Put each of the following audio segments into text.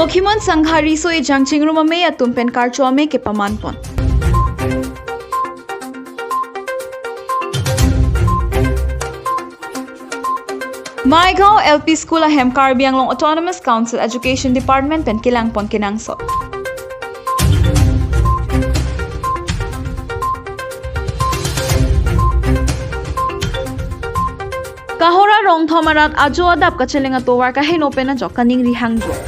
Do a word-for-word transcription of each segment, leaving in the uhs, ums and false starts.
Lokhimon Sangha Riso Ejang Chingrum Amei atum pen karcho amei kepaman pon. Maigaon L P School ahem Karbi Anglong Autonomous Council Education Department pen kelang pon kenangsot. Kahora Rongthom arat ajo adap kacheleng atovar kaheno pen ajok kaningri hangjo.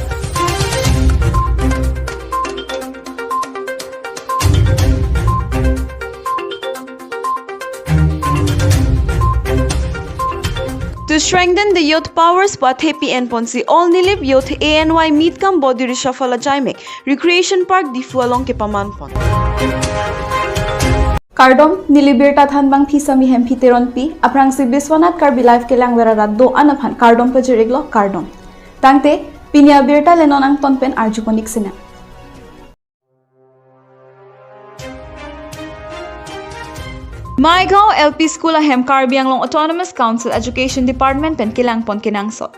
To strengthen the youth powers pu athepi enponsi All Nilip Youth A N Y Meet cum Body Reshuffle ajaimek Recreation Park Diphu along kepaman pon. Kardom, neli birta thanbang Phisami Hemphi Teronpi, aphrangsi Biswanath Karbi Live kelangver arat do-an aphan kardom pajir-iklo, kardom. Tangte, pini abirta le non angton pen arju pon-ik sinang. Maigaon L P School ahem Karbi Anglong Autonomous Council Education Department pen kelang pon kenangsot.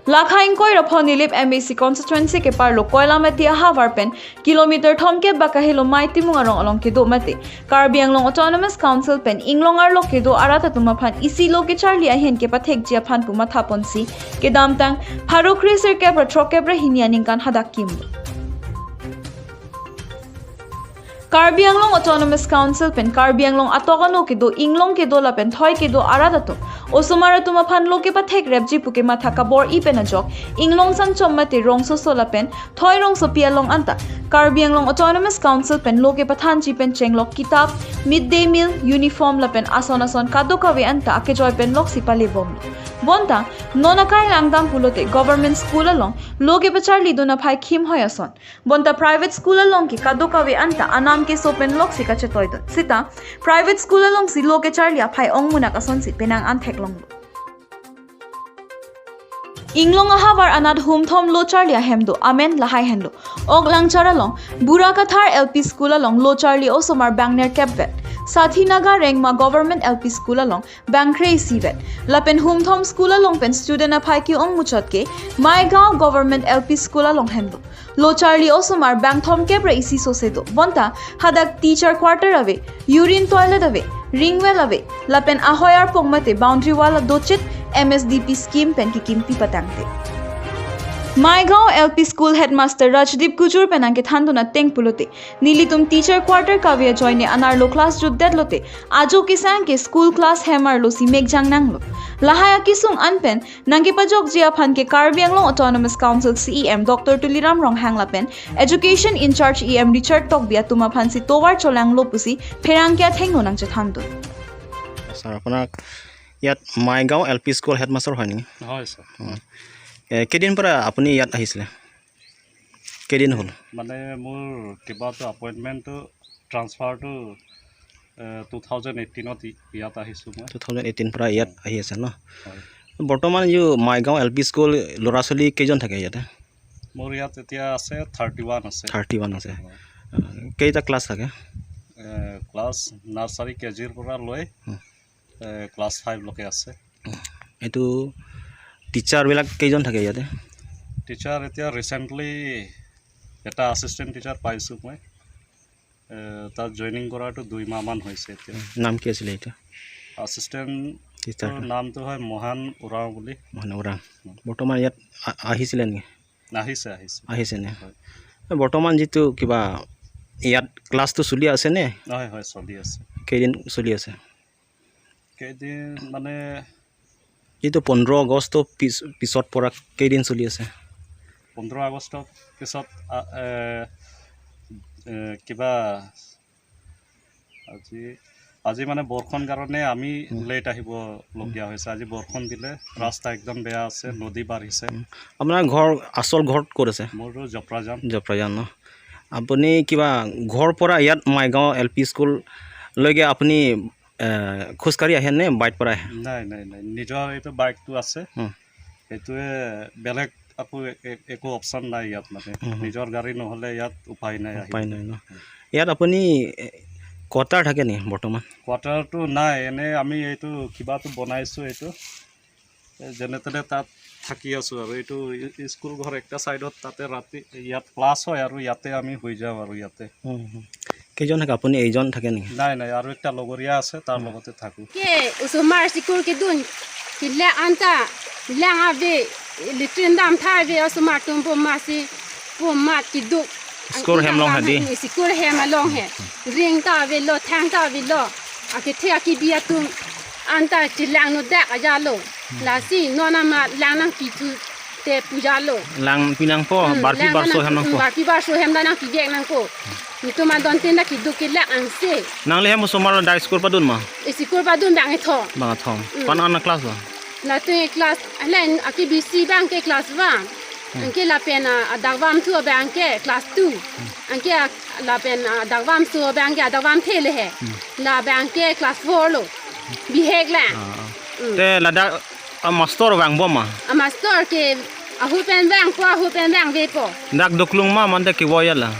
Lakha ingkoi ra pho Nilip M A C constituency keparlo Koilamati ahavar pen kilometer thomkep ba kahelo Mei Timung arong along kedo mate Karbi Anglong Autonomous Council pen inglong arlo kedo arat atum aphan isi lo kecharli ahin kepathekji aphan pu matha ponsi kedamtang pharo kre sirkep ra throkkep ra hini aningkan hadak kimlo. Karbi Anglong Autonomous Council pen Karbi Anglong atok ano kedo inglong kedo lapen thoi kedo arat atum osomar atum aphan lo kepathekrepji pu kematha kabor-i pen ajok inglong sangchom mate rongsoso lapen thoi rongsopi along anta Karbi Anglong Autonomous Council pen lo kepathanji pen chenglok kitap, mid day meal, uniform lapen ason ason kadokave anta akejoi pen loksi palebom. Bonta non akai langdam pulote government school along lo kepacharlidun aphai khim hoi ason. Bonta private school along ke kadokave anta anam keso pen loksi kachetoidun. Sita private school alongsi lo kecharli aphai ongmunak asonsi penang an theklonglo. Inglong ahavar anat humthom lo charli ahem do, amen lahai henlo. Ok Langchar along Burakathar L P School along lo charli osomar bang nerkep vet. Sathi Naga Rengma Government L P School along bang kre-isi vet. Lapen humthom school along pen student aphai ke-ong muchot ke Maigaon Government L P School along henlo. Lo charli osomar bang thomkep ra isi sose do. Bonta hadak teacher quarter ave, urine toilet ave, ring well ave, lapen ahoi arpong mate boundary wall adochit M S D P scheme pen kekimpi patangte. Maigaon L P School Headmaster Rajdeep Kujur pen nangkethandun ateng pulote, nelitum teacher quarter kave ajoine anerlo class jutdet lote, ajo kesang ke school class hem arlosi mekjang nanglo. Lahai akesung an pen nangkepajokji aphan ke Karbi Anglong Autonomous Council C E M Doctor Tuliram Ronghang lapen Education in-charge E M Richard Tokbi atum aphansi tovar cholanglo pusi pherangke athengno nangchethandun. Sir, আপোনাক ইয়াত Maigaon L P school headmaster হয় নেকি? হয়, ছাৰ। অ। এ, কেইদিন পৰা আপুনি ইয়াত আহিছিলে? কেইদিন হ'ল? মানে, মোৰ কিবা এটা এপইণ্টমেণ্টটো, ট্ৰান্সফাৰটো, এ, টু থাউজেণ্ড এইটিনত ই-, ইয়াত আহিছোঁ মই। টু থাউজেণ্ড এইটিন পৰা ইয়াত আহি আছে ন? হয়। বৰ্তমান এই মাইগাঁও এল পি স্কুল ল'ৰা ছোৱালী কেইজন থাকে ইয়াতে? মোৰ ইয়াত এতিয়া আছে থাৰ্টি ওৱান আছে। থাৰ্টি ওৱান আছে। হয়। আহ, কেইটা ক্লাছ থাকে? এ, ক্লাছ নাৰ্চাৰী কে জিৰ পৰা লৈ, হুম। এ, ক্লাছ ফাইভলৈকে আছে। এইটো টিচাৰবিলাক কেইজন থাকে ইয়াতে? টিচাৰ এতিয়া ৰিচেণ্টলি এটা আছিষ্টেণ্ট টিচাৰ পাইছোঁ মই। এ, তাত জইনিং কৰাটো দুই মাহমান হৈছে এতিয়া। নাম কি আছিলে এইটো? আছিষ্টেণ্ট টিচাৰ। নামটো হয় মহান উৰাং বুলি। মহান উৰাং। হুম। বৰ্তমান ইয়াত আ-, আহিছিলে নেকি? আহিছে, আহিছে। আহিছে নে? হয়। বৰ্তমান যিটো কিবা ইয়াত ক্লাছটো চলি আছে নে? হয়, হয়, চলি আছে। কেইদিন চলি আছে? কেইদিন মানে এইটো পোন্ধৰ আগষ্ট পিছ-, পিছত পৰা কেইদিন চলি আছে? পোন্ধৰ আগষ্টৰ পিছত, আ, এ, এ, কিবা আজি, আজি মানে বৰষুণ কাৰণে আমি হুম। লেট আহিব লগীয়া হৈছে। আজি বৰষুণ দিলে, ৰাস্তা একদম বেয়া আছে, নদী বাঢ়িছে। হুম। আপোনাৰ ঘৰ, আচল ঘৰ ক'ত আছে? মোৰতো জপ্ৰাজান। জপ্ৰাজান ন? আপুনি কিবা ঘৰ পৰা ইয়াত মাইগাঁও এল পি স্কুললৈকে আপুনি এ, খোজকাঢ়ি আহে নে বাইক পৰা আহে? নাই, নাই, নাই। নিজৰ এইটো বাইকটো আছে। হুম। সেইটোৱে বেলেগ আকৌ এ-, এ-, একো অপচন নাই ইয়াত মানে। হুম, হুম। নিজৰ গাড়ী নহ'লে ইয়াত উপায় নাই উপায় আহিবলৈ। নাই ন? ইয়াত আপুনি, এ, কোৱাৰ্টাৰ থাকে নি বৰ্তমান? কোৱাৰ্টাৰটো নাই। এনে আমি এইটো কিবাটো বনাইছোঁ এইটো। এ, যেনে তেনে তাত থাকি আছো আৰু। এইটো ই-, স্কুল ঘৰ একটা চাইডত, তাতে ৰাতি ইয়াত ক্লাছ হয় আৰু ইয়াতে আমি শুই যাওঁ আৰু ইয়াতে। হুম, হুম। কেইজন থাকে আপুনি? এইজন থাকে নেকি? নাই, নাই, আৰু একটা লগৰীয়া আছে, তাৰ লগতে থাকো। Ke osomar school kedun, kelak anta, lang ave, latrine damtha ave, osomar atum pu masi, pu mat keduk. School hem along hadi? School hem along he. Ring ta avelo, thang ta avelo. Akethe akibi atum anta chelang nodak ajalo. Lasi non amat lang nangpithu te pu ajalo. Lang pinangpo, hmm, barpi lang barso lang hem nangpo. Hmm, barpi barso hem ta nangpivek nangpo. Netum adon tin ta keduk kelak angse. Nangli hem osomar ladak school padun ma? School padun bang ethom. Bang ethom. Hmm. Ko-an an a-class ba? Latum class, alen akebisi abang ke class one. Hmm. Anke lapen, ah, adak vamthu abang ke class two. Hmm. Anke, ah, lapen, ah, adak vamso abang ke adak vamthe le he. Hmm. Labang ke class four lo. Bihek lang. Ah, ah. Hmm. Te ladak a-master vangpo ma? A-master ke ahut pen vangpo, ahut pen vangvepo. Dak doklung ma mante kevoi ala?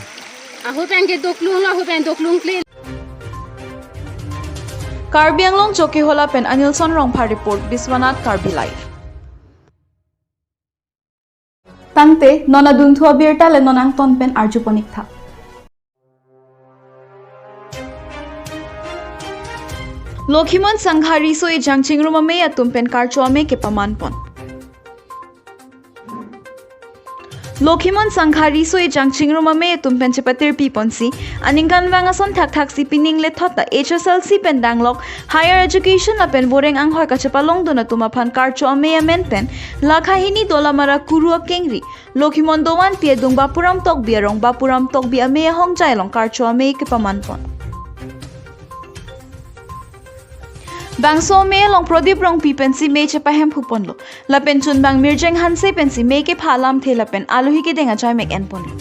Ahut pen ke doklung lo, ahut pen doklung kle. Karbi Anglong Chokihola pen Anilson Rongphar report, Biswanath Karbi Live. Tangte, non adunthu abirta le non angton pen arjupon-ik tha. Lokhimon Sangha riso ejang chingrum amei atum pen karcho amei kepamanpon. Lokhimon Sangha riso ejang chingrum amei atum pen chepatirpiponsi, aningkanvang ason thakthaksi pining lethot ta H S L C pen danglok higher education lapen voreng anghoi kachepalongdun atum aphan karcho amei amen pen, lakha hini Dolamara Kuru akengri, Lokhimon Dovan Pi adung Bapuram Tokbi arong Bapuram Tokbi amei ahongjai along karcho amei kepamanpon. Bangso amei along Prodip Rongpi pensi mei chepahemphuponlo. Lapen chunbang Mirjeng Hanse pensi mei kepha alamthe lapen alohi kedeng achai mek enponlo.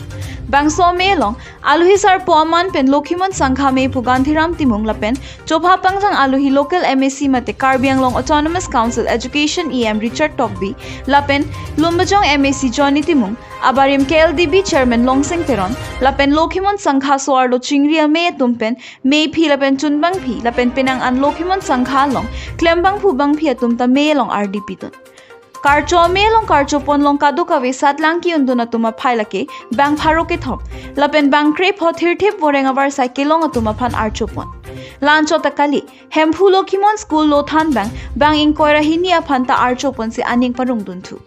Bangso amei along alohi sarpo aman pen Lokhimon Sangha meiphu Gandhiram Timung lapen chopha pangjang alohi local M A C mate Karbi Anglong Autonomous Council Education E M Richard Tokbi lapen Lumbajong M A C Johnny Timung, abarim K L D B Chairman Longsing Teron, lapen Lokhimon Sangha so-arlo chingri amei atum pen meiphi lapen chunbangphi lapen penang an Lokhimon Sangha along klembangphu bangphi atum ta mei along ardi pidun. Karcho amei along karchopon along kadokave satlang ki-undun atum aphai lake bang pharo kethom lapen bang krepho thirthip voreng avarsai kelong atum aphan archopon. La-anchot ta kali, Hemphu Lokhimon School lo thanbang, bang ingkoi ra hini aphan ta archoponsi aning parongdunthu.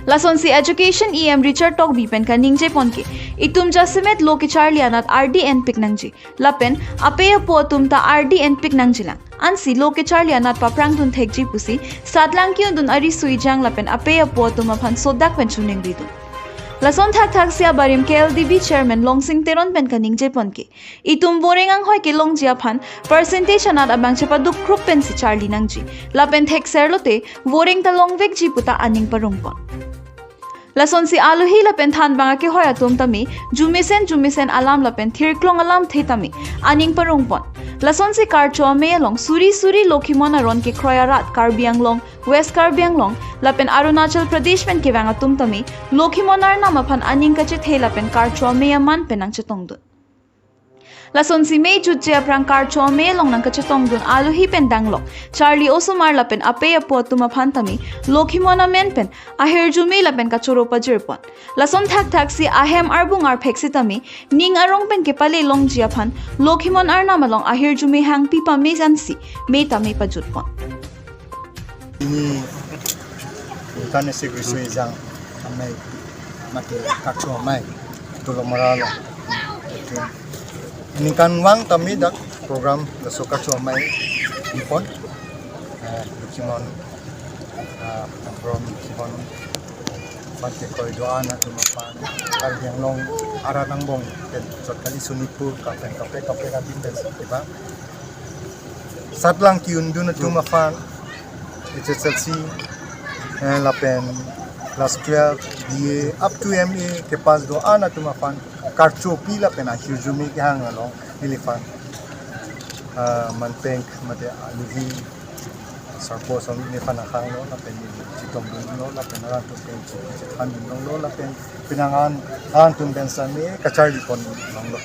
Lasonsi Education E M Richard Tokbi pen kaningjepon ke, itum jasemet lo kecharli anat ardi enpik nangji. Lapen apei apo atum ta ardi enpik nangjilang. Ansi lo kecharli anat paprangdun thekji pusi, satlang ki-undun ariso ejang lapen apei apo atum aphan sodak pen chuningridun. Lason thakthaksi abarim K L D B Chairman Longsing Teron pen kaningjepon ke, itum voreng anghoi kelongji aphan percentage anat abang chepaduk krup pensi charli nangji. Lapen thekser lote voreng ta longvekji puta aning parongpon. Lasonsi alohi lapen thanbang akehoi atum tame jumesen jumesen alam lapen thirklong alamthe tame aning parongpon. Lasonsi karcho amei along suri suri Lokhimon aron kekroi arat Karbi Anglong, West Karbi Anglong lapen Arunachal Pradesh pen kevang atum tame Lokhimon arnam aphan aning kachethe lapen karcho amei aman pen nangchetongdun. Lasonsi mei jutje aphrang karcho amei along nangkachetongdun alohi pen danglok charli osomar lapen apei apo atum aphan tame Lokhimon amen pen ahirjume lapen kachoro pajirpon. Lason thakthaksi ahem arbung arphek sitame ning arong pen kepale longji aphan Lokhimon arnam along ahirjume hangpi pame ansi mei tame pajutpon. Ini ningkan isi riso ejang amei mate karcho amei Dolamara lo. Ningkanvang tame dak program laso karcho amei bipon. Eh, Lokhimon, ah, program Lokhimon mate koi doan atum aphan Karbi Anglong arat angbong pen chot kali Sonitpur kapen kape kape kabin pen kiba satlang ki-undun atum aphan H S L C, eh, lapen class twelve, B A, up to M A kepass do-an atum aphan karchopi lapen ahirjume kehang along neliphan, ah, manpeng mate alohi sarpo ason neliphan akhanglo lapen neli chetongdunlo lapen arat atum pen chethandunlo lapen penang an arat atum pen same kacharlipon longlo.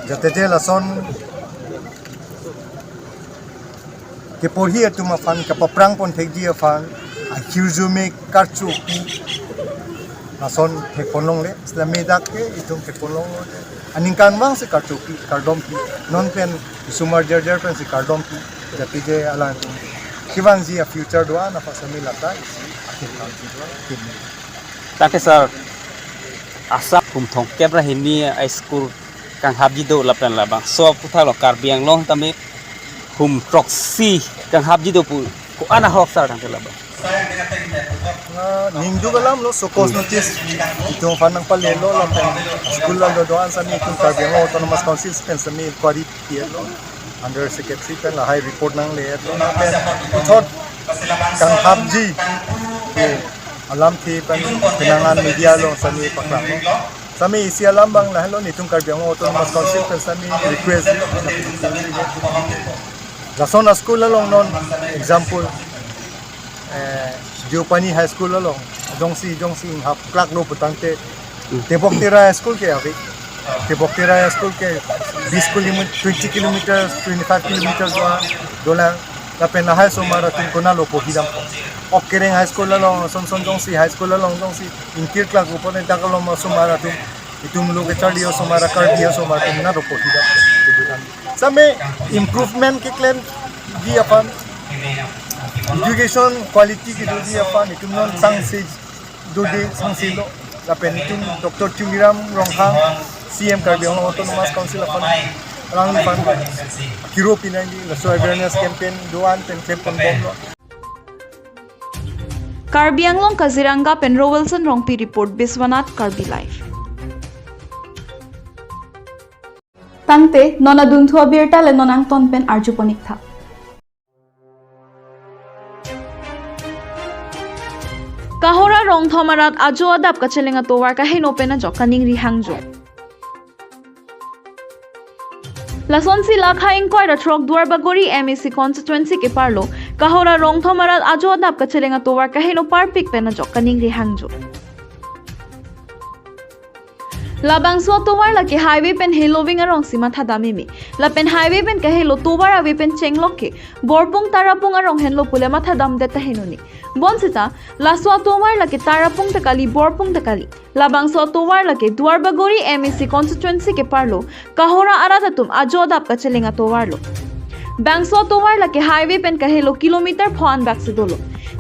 Jatete lason keporhi atum aphan kapaphrang pon thekji aphan, ahirjume karchopi lason thekpon longle, selamedak ke itum thekpon longle. Aningkanvang si karchopi, kardompi, non pen isomar jarjar pen si kardompi, japi je alang kevangji a-future do-an aphan sami lata isi akhir kamji do-an kini. Tangte sir, Assam hum thomkep ra hini a-school kanghapji do lapen labangso aputhak lo Karbi Anglong tame hum throksi kanghapji do pu ko-an ahok sir tangte labang. Ah, ningduk alam lo, show cause notice itum aphan nangpalelo lapen school along do-an sami itum Karbi Anglong Autonomous Council pen sami inquiry pi-etlo, under secretary pen lahai report nangle-etlo lapen puthot kanghapji ke alamthe pen penang an media along sami paklanglo. Sami isi alam abang lahelo, netum Karbi Anglong Autonomous Council pen sami request. Lason a-school along non example, eh, Deopani High School along jongsi jongsi inghap klak lo putangte, Hmm. Tebok Tera High School ke ave. Tebok Tera High School ke bis kilometer, twenty kilometers, twenty-five kilometers do-an dolang. Lapen lahai osomar atum konatlo porhidam? Ok Kereng High School along, son son jongsi high school along jongsi ingkir klak upon entak along osomar atum, itum lo kecharli osomar, Karbi osomar atum konatlo porhidam? Sami improvement keklemji aphan, education quality kedoji aphan itum non sangse dode, sangse lo. Lapen itum Doctor Tuliram Ronghang, C M Karbi Anglong Autonomous Council aphan, alangliphan kiro pinangji, laso awareness campaign do-an pen klemponbomlo. Karbi Anglong Kaziranga pen Rowelson Rongpi report, Biswanath Karbi Live. Tangte non adunthu abirta le non angton pen arjupon-iktha. Kohora Rongthom arat ajo adap kacheleng atovar kaheno pen ajok kaningri hangjo. Lasonsi lakha ingkoi ra throk Duarbagori M A C constituency keparlo Kohora Rongthom arat ajo adap kacheleng atovar kaheno parpik pen ajok kaningri hangjo. Labangso atovar lake highway pen heloving arongsi mathadam meme. Lapen highway pen kahelo tovar ave pen chenglok ke Borpung Tarapung arong henlo pule mathadamdet taheno ni. Bonsita laso atovar lake Tarapung ta kali, Borpung ta kali. Labangso atovar lake Duarbagori M A C constituency keparlo Kohora arat atum ajo adap kacheleng atovarlo. Bangso atovar lake highway pen kahelo kilometer pho-an bak si dolo.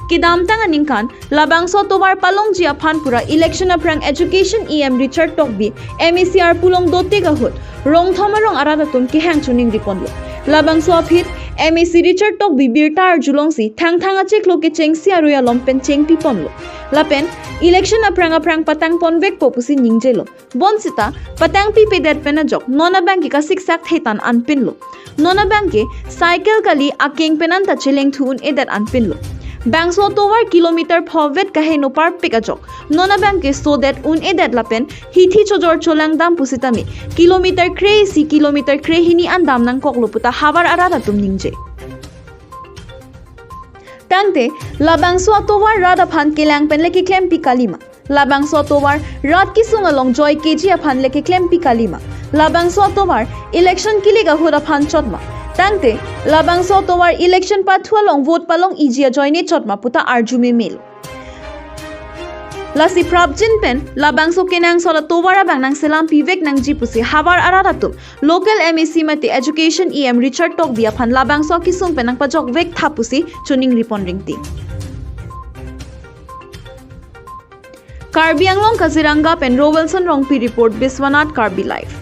Kedamtang aningkan labangso atovar palongji aphan pura election aphrang education E M Richard Tokbi, M A C arpulong dotik ahut Rongthom arong arat atum kehang choningriponlo. Labangso aphi M A C Richard Tokbi birta arjulongsi thangthang achiklo kechengsi arui alom pen chengpiponlo. Lapen election aphrang aphrang patangponvekpo pusi ningjelo. Bonsita patangpipedet pen ajok non abangke kasiksak thetan anpinlo. Non abangke cycle kali akeng pen anta chelengthu un-edet anpinlo. Bangso atovar kilometer pho vet kaheno parpik ajok non abangke sodet un-edet lapen hithi chojor cholangdam pusitame kilometer kre-isi kilometer kre-hini an dam nangkoklo puta havar arat atum ningje. Tangte labangso atovar rat aphan kelang pen le keklempi kalima? Labangso atovar rat kesung along joy keji aphan le keklempi kalima? Labangso atovar election kilik ahut aphan chotma? Tangte labangso atovar election pathu along vote palong-iji ajoine chotma puta arju memelo. Lasi prapjin pen labangso kenangsot atovar abang nangselam pivek nangji pusi havar arat atum local M A C mate education E M Richard Tokbi aphan labangso akesung pen nangpajokvektha pusi choningripon ringti. Karbi Anglong Kaziranga pen Rowelson Rongpi report, Biswanath Karbi Live.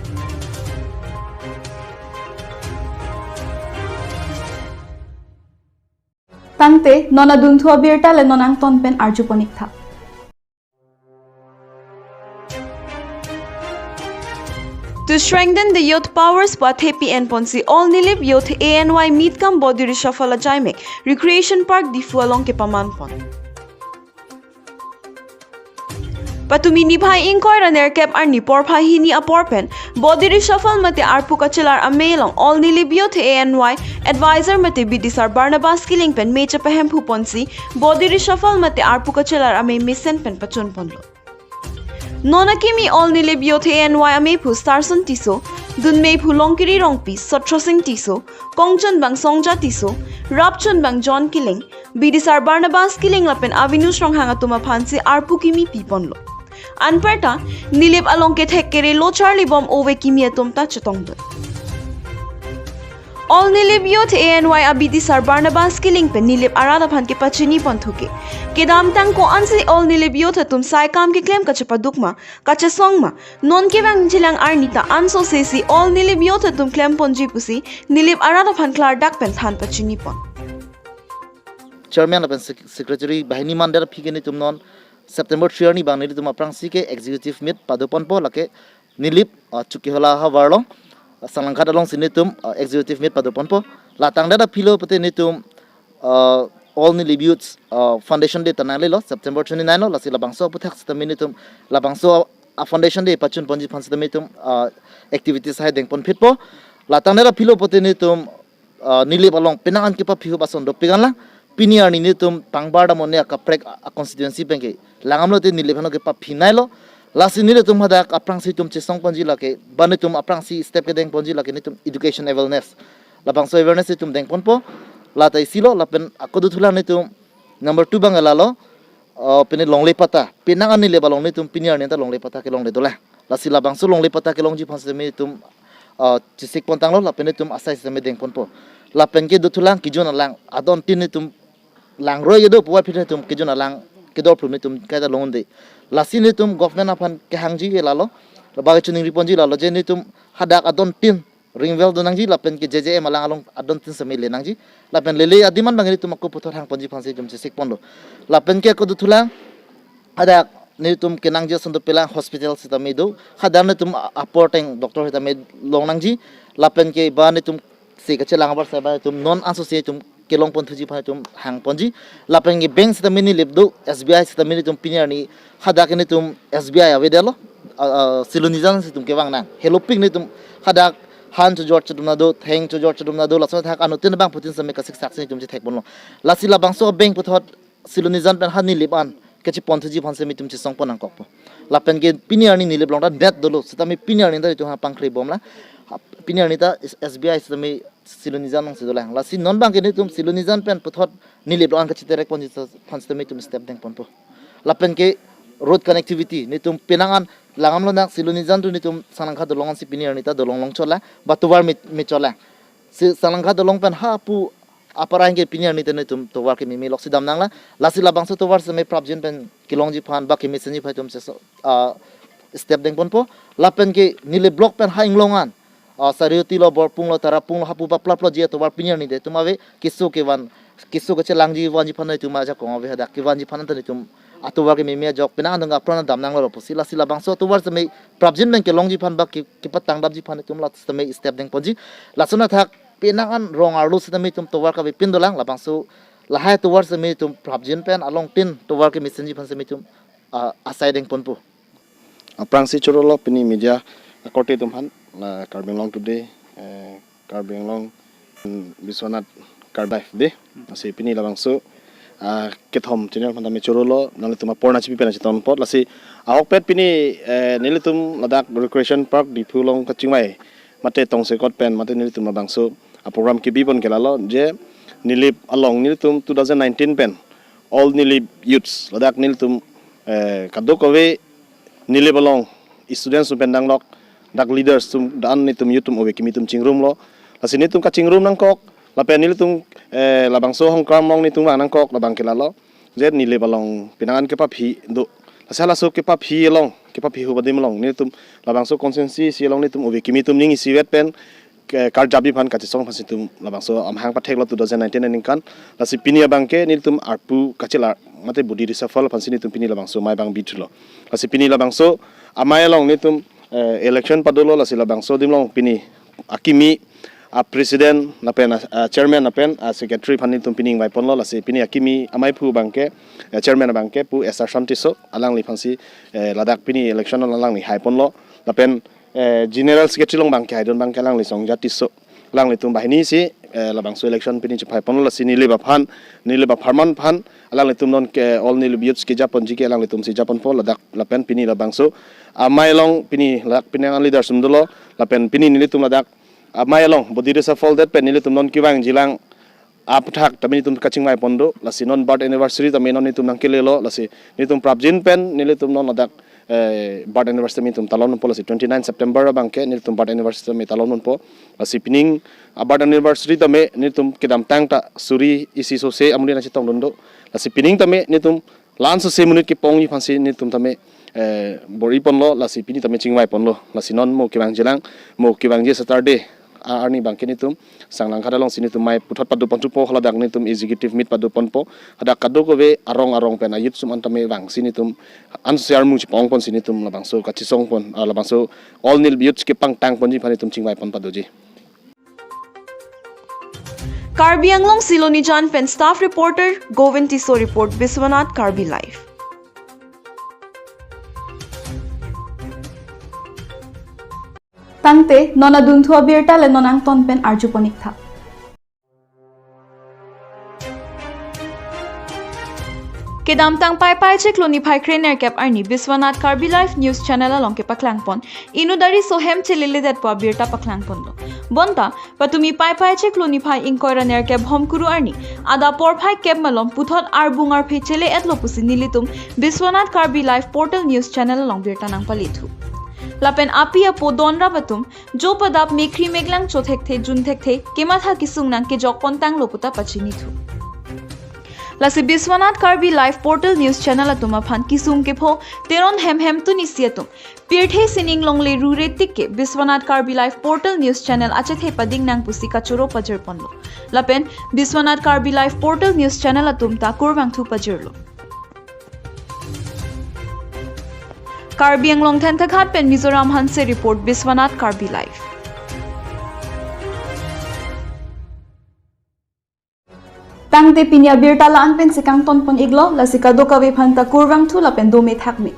Tangte non adunthu abirta le non angton pen arjupon-iktha. To strengthen the youth powers pu athepi enponsi All Nilip Youth A N Y meet cum body reshuffle achaime Recreation Park Diphu along kepamanpon. Patumi niphai ingkoi ra nerkep arni porphai hini apor pen body reshuffle mate arpu kachelar amei along All Nilip Youth A N Y advisor mate bidisar Barnabas Killing pen me chepahemphuponsi body reshuffle mate arpu kachelar amei mesen pen pachunponlo. Non akimi All Nilip Youth A N Y ameiphu Starson Tisso, Dunmei phu Longkiri Rongpi, Sotro Sing Tisso, Kongchon bang Songja Tisso, Rapchon bang John Killing, Bidisar Barnabas Killing lapen Avinus Ronghang atum aphan si arpu kimi piponlo. Anparta, Nilip along kethek kere lo charlibom ove kimi atum ta chetongdun. All Nilip Youth A N Y a Bidisar Barnabas Killing pen Nilip arat aphan kepachini ponthuke. Kedamtang ko-ansi All Nilip Youth atum sai kam keklem kachepaduk ma, kachesong ma, non kevang jilang arni ta ansose si All Nilip Youth atum klem ponji pusi Nilip arat aphan klardak pen than pachini pon. Chairman lapen sec-, secretary banghini mandir aphi ke netum non September three arni bang netum aphrangsi ke executive meet padoponpo, lake Nilip, uh, Chokihola havar along, uh, Sanglangkhat alongsi netum, uh, executive meet padoponpo. Latangdet aphilo pute netum, uh, All Nilip Youths, uh, Foundation Day ta nanglelo, September twenty-nine lo, lasi labangso aputhak sitame netum, labangso a Foundation Day pachun ponji aphan sitame netum, uh, activities hai dengponphitpo. Latangdet aphilo pute netum, uh, Nilip along penang an kepaphi ahut ason dopik anlang. Pini arni netum pangbar dam one akaprek a, a constituency penke langdamlote Nilip aphan kepaphi nailo. Lasi nelitum hadak aphrangsi itum chesong ponji lake, ba netum aphrangsi step kedeng ponji lake netum education awareness. Labangso awareness itum dengponpo. Lata isilo lapen ako dothulang netum number two bang lalo, uh, pini longle patta. Penang an Nilip along netum pini arni ta longle patta kelongle dolang. Lasi labangso longle patta kelongji aphan sitame netum, uh, chesik pontanglo lapen netum asai sitame dengponpo. Lapen ke dothulang kejun alang adon tin netum langroi kedo puwa phit netum kejun alang kedor phru netum kaita longde. Lasi netum government aphan kehangji ke lalo, laba kechiningri ponji lalo je netum hadak adon tin ring well donangji lapen ke J J M alang along adon tin sitame lenangji. Lapen lele adim an bang netum ako puthot hang ponji aphansi netum chesik ponlo. Lapen ke ako dothulang hadak netum kenangji ason dopelang hospital sitame do. Hadak netum a-, apor teng doctor sitame longnangji. Lapen ke ba netum si kachelang abar sai ba netum non ansose netum kelong ponthuji aphan netum hang ponji. Lapen ke bank sitame Nilip do, S B I sitame netum pini arni hadak netum S B I avedetlo, a, a, Silonijan si netum kevang nang. Helopik netum hadak han chojor chodum nado, theng chojor chodum nado, lason thak anuttin bang putin sitame kasiksak si netum chethek ponlo. Lasi labangso bank puthot Silonijan pen ha Nilip an kacheponthuji aphan sitame netum chesong pon nangkokpo. Lapen ke pini arni Nilip along ta net dolo, sitame pini arni ta itum ha pangkri bomlang. Ha, pini arni ta is-, S B I sitame Silonijan alongsi dolang. Lasi non bang ke netum Silonijan pen puthot Nilip along an kachiterek ponji aphan sitame netum step dengponpo. Lapen ke road connectivity netum penang an langdamlo nang Silonijan to netum Sanglangkhat dolong ansi pini arni ta dolong longchotlang, ba tovar me-, mechotlang. Si Sanglangkhat dolong pen hapu aparai ke pini arni ta netum tovar kememe loksi damnanglang. Lasi labangso tovar sitame prapjin pen kelongji aphan ba kemesenji aphan itum cheso, ah, step dengponpo. Lapen ke Nilip block pen ha inglong an, ah, Sarioti lo, Borpung lo, Tarapung lo, hapu paplap lo ji atovar pini arni ta itum ave, keso kevan, keso kachelangji vanji aphan itum ajakong ave, hadak kevanji aphan ta netum atovar kememe ajok penang an dong apran damnanglo pusi. Lasi labangso tovar sitame prapjin pen kelongji aphan ba ke-, kepatang dapji aphan itum la sitame step dengponji. Lason athak penang an rong arlo sitame itum tovar kavepin dolang, labangso lahai tovar sitame itum prapjin pen along tin tovar kemesenji aphan sitame itum, ah, asai dengponpo. Aphrangsi chorolo pini media akorte atum aphan, la Karbi Anglong Today, eh, Karbi Anglong, mm, Biswanath Karbi Live de. Lasi pini labangso, ah, kethom channel aphan tame chorolo, nanglitum apor nangchipi pen nangchetong apot. Lasi ahokpet pini, eh, nelitum ladak Recreation Park Diphu along kachingvai mate tongsekot pen mate nelitum labangso a program kebipon ke lalo je Nilip along nelitum two thousand nineteen pen All Nilip Youths ladak nelitum, eh, kadokave Nilip along students atum pen danglok, dak leaders atum dan netum youth atum ove kimi atum chingrumlo. Lasi netum kachingrum nangkok, lapen nelitum, eh, labangso hongkram along netum vang nangkok, labang ke lalo. Je Nilip along penang an kepaphi do. Lasi halaso kepaphi along, kepaphi ahut adim along netum labangso constituency along netum ove kimi atum ning isivet pen ke karjapji aphan kachesong aphansi netum labangso amahang patheklo two thousand nineteen aningkan. Lasi pini abang ke netum arpu kachelar mate body reshuffle aphansi netum pini labangso amei abang bithulo. Lasi pini labangso amei along netum, eh, election padolo, lasi labangso adim along pini akimi a president lapen a, a chairman lapen a secretary aphan netum pini ingvaiponlo. Lasi pini akimi amei aphu abang ke, eh, chairman abang ke Pu S R Shanti Tisso, alangliphansi, eh, ladak pini election along alangli haiponlo. Lapen eh, General Secretary along abang ke haidun abang ke alangli Songja Tisso. Alanglitum banghini si, eh, labangso election pini chiphai ponlo, lasi neli aphan, neli apharman aphan, alanglitum non ke all Nilip youths kejaponji ke alanglitum si japonpo ladak lapen pini labangso amei along pini ladak pini ang leaders um dolo lapen pini nelitum ladak amei along body reshuffle det pen nelitum non kevangjilang aphuthak tame nelitum kachingvai pon do, lasi non birth anniversary tame non nelitum nangkelelo, lasi nelitum prapjin pen nelitum non ladak, eh, birth anniversary tame nelitum talon ponpo, lasi twenty nine September abang ke nelitum birth anniversary tame talon ponpo, lasi pining a birth anniversary tame nelitum kedamtang ta suri isi sose amonit nangchetongdun do, lasi pining tame nelitum la-an sose monit kepongji aphansi nelitum tame, eh, bor-i ponlo, lasi pini tame chingvai ponlo, lasi non mo kevangjilang, mo kevangji Saturday a-, arni abang ke nelitum Sanglangkhat alongsi nelitum amei puthot pado ponthupo, haladak nelitum executive meet pado ponpo, hadak kadokave arong arong pen a-youth sum an tame vangsi nelitum ansose armu chipong ponsi nelitum labangso kachesong pon, ah, labangso all Nilip youths kepangtang ponji aphan nelitum chingvai pon padoji. Karbi Anglong Silonijan pen staff reporter Govind Tisso report, Biswanath Karbi Live. Tangte, non adunthu abirta le non angton pen arju pon-ik tha. Kedamtang Paipai chiklo niphai krenerkep arni Biswanath Karbi Live News Channel along kepaklang pon, inut ariso hem cheleledet pu abirta paklang ponlo. Bonta, patumi Paipai chiklo niphai ingkoi ra nerkep Bhomkuru arni, adap porphai kep malom puthot arbung arphe chele-etlo pusi nelitum Biswanath Karbi Live Portal News Channel along birta nangpale thu. Lapen api apo don rap atum, jo padap mekhri meklang cho thekthe jun thekthe, kematha kesung nangkejok pontanglo puta pachini thu. Lasi Biswanath Karbi Live Portal News Channel atum aphan kesung kepho, Teron hem hemtun isi atum, pirthe sining longle rure tik ke Biswanath Karbi Live Portal News Channel achethe pading nang pusi kachoro pajir ponlo. Lapen Biswanath Karbi Live Portal News Channel atum ta kurvangthu pajirlo. Karbi Anglong Thanthakhat pen Mizoram Hanse report, Biswanath Karbi Live. Tangte pini abirta la-an pensi kangton pon-iklo, lasi kadokave aphan ta kurvangthu lapen dome thakme.